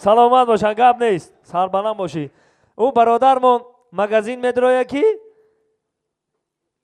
Саломат бошанд, гап нест, сарбаланд бошӣ. Ӯ бародармон магазин медроя, ки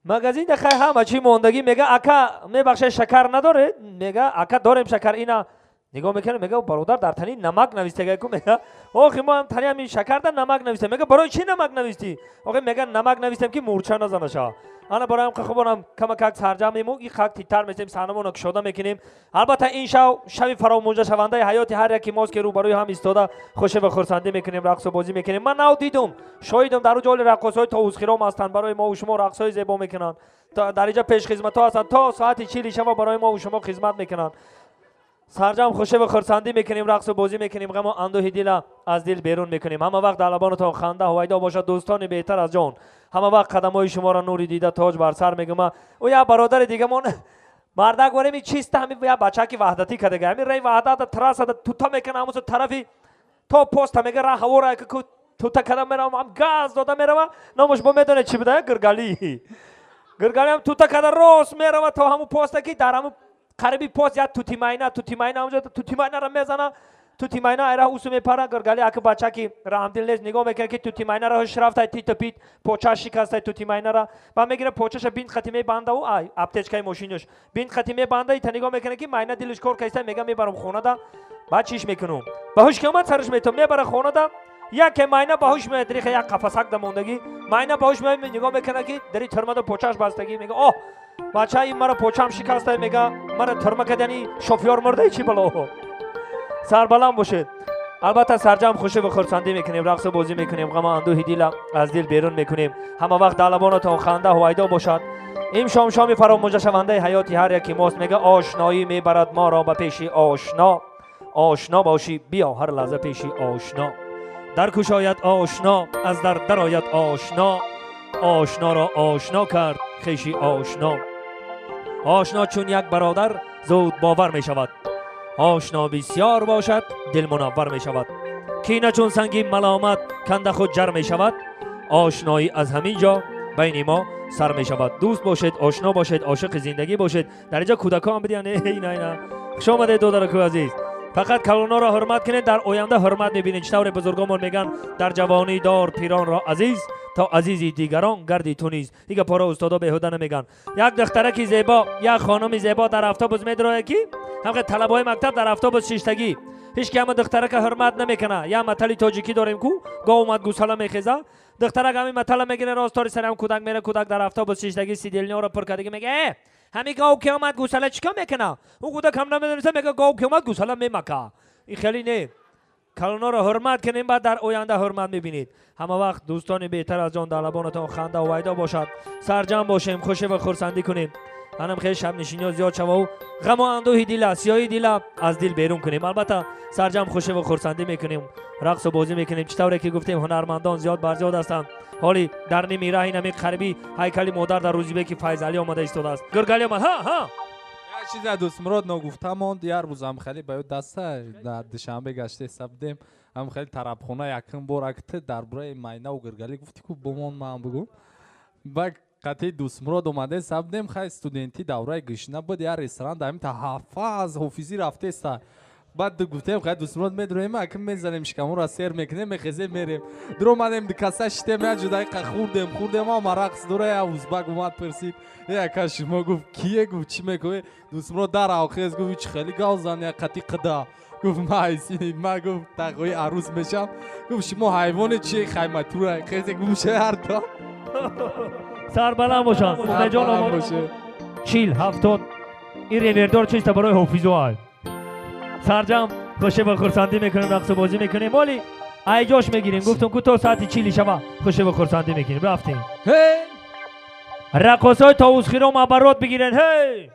магазин хай ҳама чӣ мондагӣ. Мега: «Ака, мебахшед, шакар надоред?» Мега: «Ака, дорем шакар». Ина нигоҳ мекунем, мега: «Бародар, дар тани намак навистага ку». Мега: «Охи, мо ҳам тани ҳамин шакарда намак навистем». Мега: «Барои чӣ намак навистӣ?» Охи, мега: «Намак навистем, ки мурча назанаша». Ана бароям хубонам камакак сарҷамему и хак титтар месем, саҳнамоно кушода мекунем. Албатта, ин шав шави фаромӯшашавандаи ҳаёти ҳар яки мост, ки рӯбарӯи ҳам истода хуши ва хурсандӣ мекунем, рақсу бозӣ мекунем. Ман нав дидум, шоҳидам, дар ҷоли раққосҳои товусхиром ҳастанд, барои мову шумо рақсҳои зебо мекунанд. Дар инҷа пешхизматҳо ҳастанд, то соати 40 шава барои мову шумо хизмат мекунанд. Сарҷам хуши ва хурсандӣ мекунем, рақсу бозӣ мекунем, ғаму андӯҳи дила аз дил берун мекунем. Ҳама вақт дар лабонатон ханда ҳувайдо бошад, дӯстони беҳтар аз ҷон. Ҳама вақт қадамҳои шуморо нури дида, тоҷ бар сар мегӯма. Ӯ як бародари дигамон мардак вареми чиста, ҳами як бачаки ваҳдатӣ кардага, ҳами раи ваҳдата трассада тута мекана, ҳамусо тарафи то поста. Мега: «Ра ҳавора ку тута када меравам», ҳам газ дода мерава. Номаш бо медонед чӣ буда? Гиргалӣ. Гиргалӣ ҳам тута када рост мерава то ҳамун поста, ки дар ҳамун қариби пост як тутимайна, тутимайна ҳамҷо тутимайнаро мезана, тутимайна айра усу мепара. Гиргали аки бачаки раҳмдил нест, нигоҳ мекунад, ки тутимайнаро ҳуш рафтай, титу пит почаш шикастай тутимайнара. Ба мегира, почаша бинт хати мебандау, ай аптечкаи мошинаш бинт хати мебанда. Ита нигоҳ мекунад, ки майна дилиш кор кайста. Мега: «Мебарам хонада, баъд чиш мекунум, ба ҳуш ки омад, сараш метом». Мебара хонада, яке майна ба ҳуш меояд, рихе як қафасак да мондагӣ. Майна ба ҳуш меояд, нигоҳ мекунад, ки дари тюрмада почаш бастагӣ. Мега: «Оҳ, бача, ин мара почам шикаста». Мега: «Мара тюрма кардани шофёр мурда, чӣ бало?» Сарбаланд бошед. Албатта, сарҷам хушӣ ва хурсандӣ мекунем, рақсу бозӣ мекунем, ғаму андӯҳи дила аз дил берун мекунем. Ҳама вақт дар лабонатон ханда ҳувайдо бошад. Ин шом шоми фаромӯшашавандаи ҳаёти ҳар яки мост. Мега: «Ошноӣ мебарад моро ба пеши ошно, ошно бошӣ, биё ҳар лаҳза пеши ошно. Дар кушояд ошно, аз дар дарояд ошно, ошноро ошно кард хеши ошно. Ошно чун як бародар зуд бовар мешавад, ошно бисёр бошад, дил мунаввар мешавад. Кина чун санги маломат канда худ ҷар мешавад, ошноӣ аз ҳамин ҷо байни мо сар мешавад». Дӯст бошед, ошно бошед, ошиқи зиндагӣ бошед. Дар инҷо кӯдакҳоам бидиҳанд. Эй, на, на, хуш омадед, додараку азиз. Фақат калоноро ҳурмат кунед, дар оянда ҳурмат мебинед. Чӣ тавре бузургонмон мегӯянд: «Дар ҷавонӣ дор пиронро азиз, то азизи дигарон гарди ту низ». И гапҳоро устодо беҳуда намегӯянд. Як духтараки зебо, як хонуми зебо дар автобус медрояд, ки ҳамқи талабаҳои мактаб дар автобус шиштагӣ, ҳеҷ ки ҳама духтарака ҳурмат намекуна. Як матали тоҷикӣ дорем ку: «Гов омад, гусала мехеза». Духтарак ҳамин матала мегире, рост тори сари ҳам кӯдак мера. Кӯдак дар автобус шиштагӣ, сиденьеро пур кардагӣ, мега: «Э, ҳамин гов ки омад, гусала чӣ кор мекуна?» Ӯ кӯдак ҳам намедониста, мега: «Гов ки омад, гусала мемака». Ин хеле не. Калоноро ҳурмат кунем, баъд дар оянда ҳурмат мебинед. Ҳама вақт, дӯстони беҳтар аз ҷон, дар лабонатон ханда ҳувайдо бошад. Сарҷам бошем, хушӣ ва хурсандӣ кунем. Ҳанам хеле шабнишиниҳо зиёд шавау ғаму андӯҳи дила, сиёҳи дила аз дил берун кунем. Албатта, сарҷам хушӣ ва хурсандӣ мекунем, рақсу бозӣ мекунем. Чӣ тавре ки гуфтем, ҳунармандон зиёд бар зиёд ҳастанд. Ҳоли дар ними раҳ инами қариби ҳайкали модар дар Рӯзибеки Файзалӣ омада истодааст. Гургалӣ омад, ҳа, ҳа. Як чизе Дӯстмурод ногуфта монд. Як рӯзам хеле ба ё даста дар Душанбе гаштеса будем, ҳам хеле тарабхона якум бор акте дар бораи майнаву гиргалӣ гуфти ку, бомон ман бугум. Ба қатъи Дӯстмурод омадеса будем, хай, студентӣ, давраи гишна буд. Як ресторан дар ҳамин ҳафа аз ҳофизӣ рафтеста. Баъд гуфтем: «Хай, Дӯстмурод, медроем, акм мезанем, шикаморо сер мекунем, мехезем, мерем». Дуромадем, каса шитем, як ҷудаиқа хӯрдем, хӯрдем, ама рақс дора. Я узбак омад, пурсид: «Э, ака, шумо, — гуфт, — кие?» Гуфт: «Чӣ мекунӣ?» Дӯстмурод дар авхез гуфт: «Чӣ хеле гав зан, як қати қида». Гуфт: «Ма айсини ма, — гуфт, — тағои арӯз мешам». Гуфт: «Шумо ҳайвоне чи хайматура хезе гумша ҳарто». Сарбаланд бошанд, Умеҷон. 40 70 ин ревердор чиста барои ҳофизуай. Сарҷам хушӣ ва хурсандӣ мекунем, рақсу бозӣ мекунем. Оли айҷош мегирем. Гуфтум ку, то соати 40 шава хушӣ ва хурсандӣ мекунем. Рафтем, раққосҳои товусхиром, оборот бигиред, ҳей.